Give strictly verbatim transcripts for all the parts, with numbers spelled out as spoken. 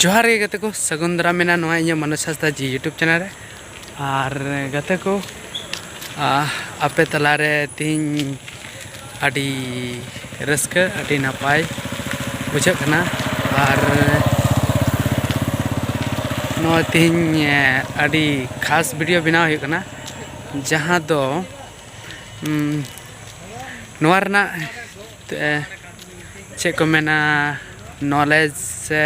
ᱡᱚᱦᱟᱨ ᱜᱮ ᱜᱟᱛᱮ ᱠᱚ, ᱥᱟᱹᱜᱩᱱ ᱫᱟᱨᱟᱢ ᱢᱮᱱᱟᱜᱼᱟ ᱱᱚᱣᱟ ᱤᱧᱟᱹᱜ ᱢᱟᱱᱚᱥ ᱦᱟᱸᱥᱫᱟ ᱡᱤ YouTube ᱪᱮᱱᱮᱞ ᱨᱮ᱾ ᱟᱨ ᱜᱟᱛᱮ ᱠᱚ, ᱟᱯᱮ ᱛᱟᱞᱟᱨᱮ ᱛᱮᱦᱮᱧ ᱟᱹᱰᱤ ᱨᱟᱹᱥᱠᱟᱹ, ᱟᱹᱰᱤ ᱱᱟᱯᱟᱭ ᱵᱩᱡᱷᱟᱹᱜ ᱠᱟᱱᱟ᱾ ᱟᱨ ᱱᱚᱣᱟ ᱛᱮᱦᱮᱧ ᱟᱹᱰᱤ ᱠᱷᱟᱥ ᱵᱷᱤᱰᱤᱭᱳ ᱵᱮᱱᱟᱣ ᱦᱩᱭᱩᱜ ᱠᱟᱱᱟ, ᱡᱟᱦᱟᱸ ᱫᱚ ᱱᱚᱣᱟ ᱨᱮᱱᱟᱜ ᱪᱮᱫ ᱠᱚ ᱢᱮᱱᱟ, ᱱᱚᱞᱮᱡᱽ ᱥᱮ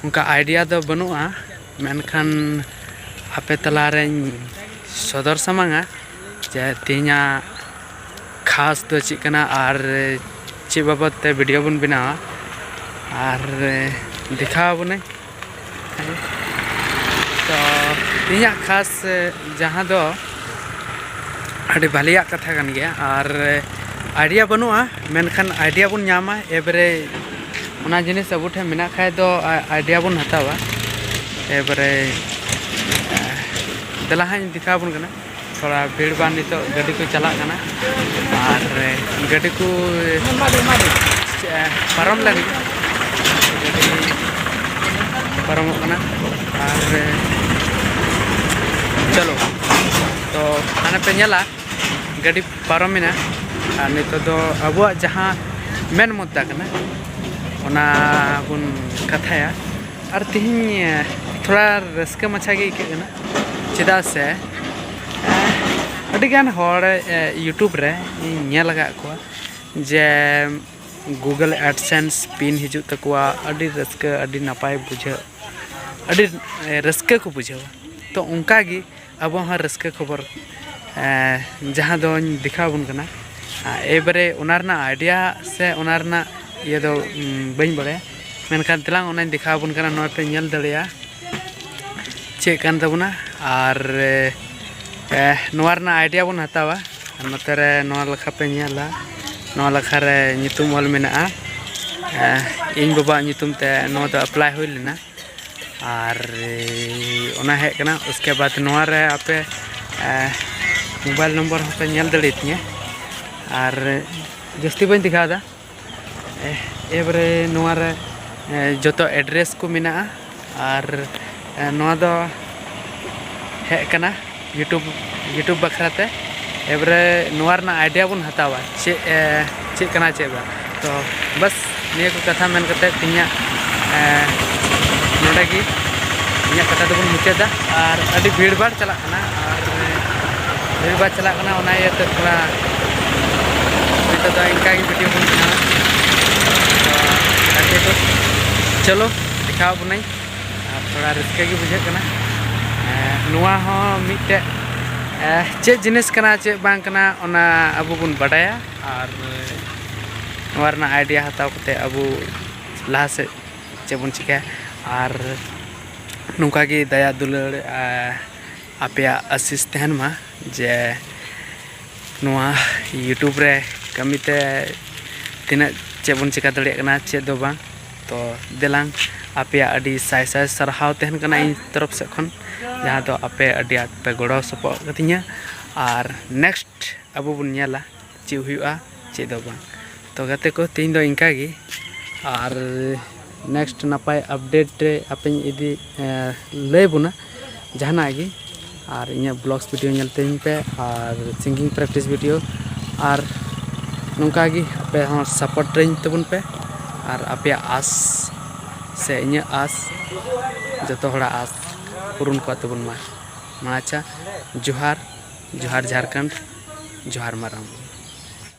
ᱚᱱᱠᱟ ᱟᱭᱰᱤᱭᱟ ᱫᱚ ᱵᱟᱹᱱᱩᱜᱼᱟ᱾ ᱢᱮᱱᱠᱷᱟᱱ ᱟᱯᱮ ᱛᱟᱞᱟᱨᱮᱧ ᱥᱚᱫᱚᱨ ᱥᱟᱢᱟᱝᱟ ᱡᱮ ᱛᱮᱦᱮᱧᱟᱜ ᱠᱷᱟᱥ ᱫᱚ ᱪᱮᱫ ᱠᱟᱱᱟ ᱟᱨ ᱪᱮᱫ ᱵᱟᱵᱚᱫ ᱛᱮ ᱵᱷᱤᱰᱤᱭᱳ ᱵᱚᱱ ᱵᱮᱱᱟᱣᱟ, ᱟᱨ ᱫᱮᱠᱷᱟᱣ ᱟᱵᱚᱱᱟᱹᱧ᱾ ᱛᱚ ᱤᱧᱟᱹᱜ ᱠᱷᱟᱥ ᱡᱟᱦᱟᱸ ᱫᱚ ᱟᱹᱰᱤ ᱵᱷᱟᱞᱮᱭᱟᱜ ᱠᱟᱛᱷᱟ ᱠᱟᱱ ᱜᱮᱭᱟ, ᱟᱨ ᱟᱭᱰᱤᱭᱟ ᱵᱟᱹᱱᱩᱜᱼᱟ, ᱢᱮᱱᱠᱷᱟᱱ ᱟᱭᱰᱤᱭᱟ ᱵᱚᱱ ᱧᱟᱢᱟ᱾ ᱮᱵᱟᱨᱮ ᱚᱱᱟ ᱡᱤᱱᱤᱥ ᱟᱵᱚ ᱴᱷᱮᱱ ᱢᱮᱱᱟᱜ ᱠᱷᱟᱡ ᱫᱚ ᱟᱭᱰᱤᱭᱟ ᱵᱚᱱ ᱦᱟᱛᱟᱣᱟ᱾ ᱮᱵᱟᱨᱮ ᱫᱮᱞᱟ ᱦᱟᱸᱜ ᱤᱧ ᱫᱮᱠᱷᱟᱣ ᱟᱵᱚᱱ ᱠᱟᱱᱟ᱾ ᱛᱷᱚᱲᱟ ᱵᱷᱤᱲ ᱵᱷᱟᱲ, ᱱᱤᱛᱚᱜ ᱜᱟᱹᱰᱤ ᱠᱚ ᱪᱟᱞᱟᱜ ᱠᱟᱱᱟ᱾ ᱟᱨ ᱜᱟᱹᱰᱤ ᱠᱚ ᱯᱟᱨᱚᱢ ᱞᱮᱱ ᱜᱮ, ᱜᱟᱹᱰᱤ ᱯᱟᱨᱚᱢᱚᱜ ᱠᱟᱱᱟ᱾ ᱟᱨ ᱪᱚᱞᱚ, ᱛᱚ ᱦᱟᱱᱮ ᱯᱮ ᱧᱮᱞᱟ ᱜᱟᱹᱰᱤ ᱯᱟᱨᱚᱢᱮᱱᱟ᱾ ᱟᱨ ᱱᱤᱛᱚᱜ ᱫᱚ ᱟᱵᱚᱣᱟᱜ ᱡᱟᱦᱟᱸ ᱢᱮᱱ ᱢᱩᱫᱽᱫᱟ ᱠᱟᱱᱟ, ᱚᱱᱟ ᱵᱚᱱ ᱠᱟᱛᱷᱟᱭᱟ᱾ ᱟᱨ ᱛᱮᱦᱮᱧ ᱛᱷᱚᱲᱟ ᱨᱟᱹᱥᱠᱟᱹ ᱢᱟᱪᱷᱟ ᱜᱮ ᱟᱹᱭᱠᱟᱹᱜ ᱠᱟᱱᱟ, ᱪᱮᱫᱟᱜ ᱥᱮ ᱟᱹᱰᱤᱜᱟᱱ ᱦᱚᱲ YouTube ᱨᱮ ᱤᱧ ᱧᱮᱞ ᱟᱠᱟᱫ ᱠᱚᱣᱟ ᱡᱮ Google AdSense ᱯᱤᱱ ᱦᱤᱡᱩᱜ ᱛᱟᱠᱚᱣᱟ, ᱟᱹᱰᱤ ᱨᱟᱹᱥᱠᱟᱹ, ᱟᱹᱰᱤ ᱱᱟᱯᱟᱭ ᱵᱩᱡᱷᱟᱹᱜ, ᱟᱹᱰᱤ ᱨᱟᱹᱥᱠᱟᱹ ᱠᱚ ᱵᱩᱡᱷᱟᱹᱣᱟ᱾ ᱛᱚ ᱚᱱᱠᱟᱜᱮ ᱟᱵᱚ ᱦᱚᱸ ᱨᱟᱹᱥᱠᱟᱹ ᱠᱷᱚᱵᱚᱨ ᱡᱟᱦᱟᱸ ᱫᱚᱧ ᱫᱮᱠᱷᱟᱣ ᱟᱵᱚᱱ ᱠᱟᱱᱟ᱾ ᱮᱵᱟᱨᱮ ᱚᱱᱟ ᱨᱮᱱᱟᱜ ᱟᱭᱰᱤᱭᱟ ᱥᱮ ᱚᱱᱟ ᱨᱮᱱᱟᱜ ᱤᱭᱟᱹ ᱫᱚ ᱵᱟᱹᱧ ᱵᱟᱲᱟᱭᱟ, ᱢᱮᱱᱠᱷᱟᱱ ᱫᱮᱞᱟᱝ ᱚᱱᱟᱧ ᱫᱮᱠᱷᱟᱣ ᱟᱵᱚᱱ ᱠᱟᱱᱟ᱾ ᱱᱚᱣᱟ ᱯᱮ ᱧᱮᱞ ᱫᱟᱲᱮᱭᱟᱜᱼᱟ ᱪᱮᱫ ᱠᱟᱱ ᱛᱟᱵᱚᱱᱟ᱾ ᱟᱨ ᱱᱚᱣᱟ ᱨᱮᱱᱟᱜ ᱟᱭᱰᱤᱭᱟ ᱵᱚᱱ ᱦᱟᱛᱟᱣᱟ᱾ ᱟᱨ ᱱᱚᱛᱮ ᱨᱮ ᱱᱚᱣᱟ ᱞᱮᱠᱷᱟ ᱯᱮ ᱧᱮᱞᱟ, ᱱᱚᱣᱟ ᱞᱮᱠᱷᱟ ᱨᱮ ᱧᱩᱛᱩᱢ ᱚᱞ ᱢᱮᱱᱟᱜᱼᱟ᱾ ᱤᱧ ᱵᱟᱵᱟᱣᱟᱜ ᱧᱩᱛᱩᱢ ᱛᱮ ᱱᱚᱣᱟ ᱫᱚ ᱮᱯᱞᱟᱭ ᱦᱩᱭ ᱞᱮᱱᱟ᱾ ᱟᱨ ᱚᱱᱟ ᱦᱮᱡ ᱠᱟᱱᱟ᱾ ᱩᱥᱠᱮ ᱵᱟᱫ ᱱᱚᱣᱟ ᱨᱮ ᱟᱯᱮ ᱢᱳᱵᱟᱭᱤᱞ ᱱᱚᱢᱵᱚᱨ ᱦᱚᱸᱯᱮ ᱧᱮᱞ ᱫᱟᱲᱮᱭᱟᱛᱤᱧᱟ᱾ ᱟᱨ ᱡᱟᱹᱥᱛᱤ ᱵᱟᱹᱧ ᱫᱮᱠᱷᱟᱣ ᱮᱫᱟ᱾ ᱮᱵᱟᱨᱮ ᱱᱚᱣᱟ ᱨᱮ ᱡᱚᱛᱚ ᱮᱰᱨᱮᱥ ᱠᱚ ᱢᱮᱱᱟᱜᱼᱟ᱾ ᱟᱨ ᱱᱚᱣᱟ ᱫᱚ ᱦᱮᱡ ᱠᱟᱱᱟ YouTube YouTube ᱵᱟᱠᱷᱨᱟ ᱛᱮ᱾ ᱮᱵᱟᱨᱮ ᱱᱚᱣᱟ ᱨᱮᱱᱟᱜ ᱟᱭᱰᱤᱭᱟ ᱵᱚᱱ ᱦᱟᱛᱟᱣᱟ, ᱪᱮᱫ ᱪᱮᱫ ᱠᱟᱱᱟ ᱪᱮᱫ ᱵᱟᱝ᱾ ᱛᱚ ᱵᱟᱥ, ᱱᱤᱭᱟᱹ ᱠᱚ ᱠᱟᱛᱷᱟ ᱢᱮᱱ ᱠᱟᱛᱮ ᱛᱮᱦᱮᱧᱟᱜ ᱱᱚᱰᱮ ᱜᱮ ᱤᱧᱟᱹᱜ ᱠᱟᱛᱷᱟ ᱫᱚᱵᱚᱱ ᱢᱩᱪᱟᱹᱫᱟ᱾ ᱟᱨ ᱟᱹᱰᱤ ᱵᱷᱤᱲ ᱵᱷᱟᱲ ᱪᱟᱞᱟᱜ ᱠᱟᱱᱟ, ᱟᱨ ᱵᱷᱤᱲ ᱵᱷᱟᱲ ᱪᱟᱞᱟᱜ ᱠᱟᱱᱟ, ᱚᱱᱟ ᱤᱭᱟᱹᱛᱮ ᱛᱷᱚᱲᱟ ᱱᱤᱛᱚᱜ ᱫᱚ ᱤᱱᱠᱟ ᱜᱮ ᱵᱷᱤᱰᱤᱭᱳ ᱵᱚᱱ ᱵᱮᱱᱟᱣᱟ᱾ ᱛᱚ ᱜᱟᱛᱮ ᱠᱚ, ᱪᱚᱞᱚ ᱫᱮᱠᱷᱟᱣ ᱵᱚᱱᱟᱹᱧ᱾ ᱟᱨ ᱛᱷᱚᱲᱟ ᱨᱟᱹᱥᱠᱟᱹ ᱜᱮ ᱵᱩᱡᱷᱟᱹᱜ ᱠᱟᱱᱟ᱾ ᱱᱚᱣᱟ ᱦᱚᱸ ᱢᱤᱫᱴᱮᱡ ᱪᱮᱫ ᱡᱤᱱᱤᱥ ᱠᱟᱱᱟ ᱪᱮᱫ ᱵᱟᱝ ᱠᱟᱱᱟ, ᱚᱱᱟ ᱟᱵᱚ ᱵᱚᱱ ᱵᱟᱰᱟᱭᱟ᱾ ᱟᱨ ᱱᱚᱣᱟ ᱨᱮᱱᱟᱜ ᱟᱭᱰᱤᱭᱟ ᱦᱟᱛᱟᱣ ᱠᱟᱛᱮ ᱟᱵᱚ ᱞᱟᱦᱟ ᱥᱮᱫ ᱪᱮᱫ ᱵᱚᱱ ᱪᱤᱠᱟᱹᱭᱟ᱾ ᱟᱨ ᱱᱚᱝᱠᱟ ᱜᱮ ᱫᱟᱭᱟ ᱫᱩᱞᱟᱹᱲ ᱟᱯᱮᱭᱟᱜ ᱟᱥᱤᱥ ᱛᱟᱦᱮᱱ ᱢᱟ, ᱡᱮ ᱱᱚᱣᱟ YouTube ᱨᱮ ᱠᱟᱹᱢᱤᱛᱮ ᱛᱤᱱᱟᱹᱜ ᱪᱮᱫ ᱵᱚᱱ ᱪᱤᱠᱟ ᱫᱟᱲᱮᱭᱟᱜ ᱠᱟᱱᱟ, ᱪᱮᱫ ᱫᱚ ᱵᱟᱝ᱾ ᱛᱚ ᱫᱮᱞᱟᱝ, ᱟᱯᱮᱭᱟᱜ ᱟᱹᱰᱤ ᱥᱟᱭ ᱥᱟᱭ ᱥᱟᱨᱦᱟᱣ ᱛᱟᱦᱮᱱ ᱠᱟᱱᱟ ᱤᱧ ᱛᱚᱨᱚᱯ ᱥᱮᱫ ᱠᱷᱚᱱ, ᱡᱟᱦᱟᱸ ᱫᱚ ᱟᱯᱮ ᱟᱹᱰᱤ ᱟᱸᱴ ᱯᱮ ᱜᱚᱲᱚ ᱥᱚᱯᱚᱦᱚᱫ ᱠᱟᱫᱤᱧᱟ᱾ ᱟᱨ ᱱᱮᱠᱥᱴ ᱟᱵᱚ ᱵᱚᱱ ᱧᱮᱞᱟ ᱪᱮᱫ ᱦᱩᱭᱩᱜᱼᱟ, ᱪᱮᱫ ᱫᱚ ᱵᱟᱝ᱾ ᱛᱚ ᱜᱟᱛᱮ ᱠᱚ, ᱛᱮᱦᱮᱧ ᱫᱚ ᱤᱱᱠᱟ ᱜᱮ, ᱟᱨ ᱱᱮᱠᱥᱴ ᱱᱟᱯᱟᱭ ᱟᱯᱰᱮᱴ ᱨᱮ ᱟᱯᱮᱧ ᱤᱫᱤ ᱞᱟᱹᱭ ᱵᱚᱱᱟ ᱡᱟᱦᱟᱱᱟᱜ ᱜᱮ᱾ ᱟᱨ ᱤᱧᱟᱹᱜ ᱵᱞᱚᱜᱥ ᱵᱷᱤᱰᱤᱭᱳ ᱧᱮᱞ ᱛᱤᱧ ᱯᱮ, ᱟᱨ ᱥᱤᱝᱜᱤᱝ ᱯᱨᱮᱠᱴᱤᱥ ᱵᱷᱤᱰᱤᱭᱳ, ᱟᱨ ᱱᱚᱝᱠᱟ ᱜᱮ ᱟᱯᱮ ᱦᱚᱸ ᱥᱟᱯᱳᱨᱴ ᱨᱮᱧ ᱛᱟᱵᱚᱱ ᱯᱮ᱾ ᱟᱨ ᱟᱯᱮᱭᱟᱜ ᱟᱥ ᱥᱮ ᱤᱧᱟᱹᱜ ᱟᱥ, ᱡᱚᱛᱚ ᱦᱚᱲᱟᱜ ᱟᱥ ᱯᱩᱨᱩᱱ ᱠᱚᱜ ᱛᱟᱵᱚᱱ ᱢᱟ᱾ ᱢᱟ ᱟᱪᱪᱷᱟ, ᱡᱚᱦᱟᱨ, ᱡᱚᱦᱟᱨ ᱡᱷᱟᱲᱠᱷᱚᱸᱰ, ᱡᱚᱦᱟᱨ ᱢᱟᱨᱟᱝ ᱵᱩᱨᱩ᱾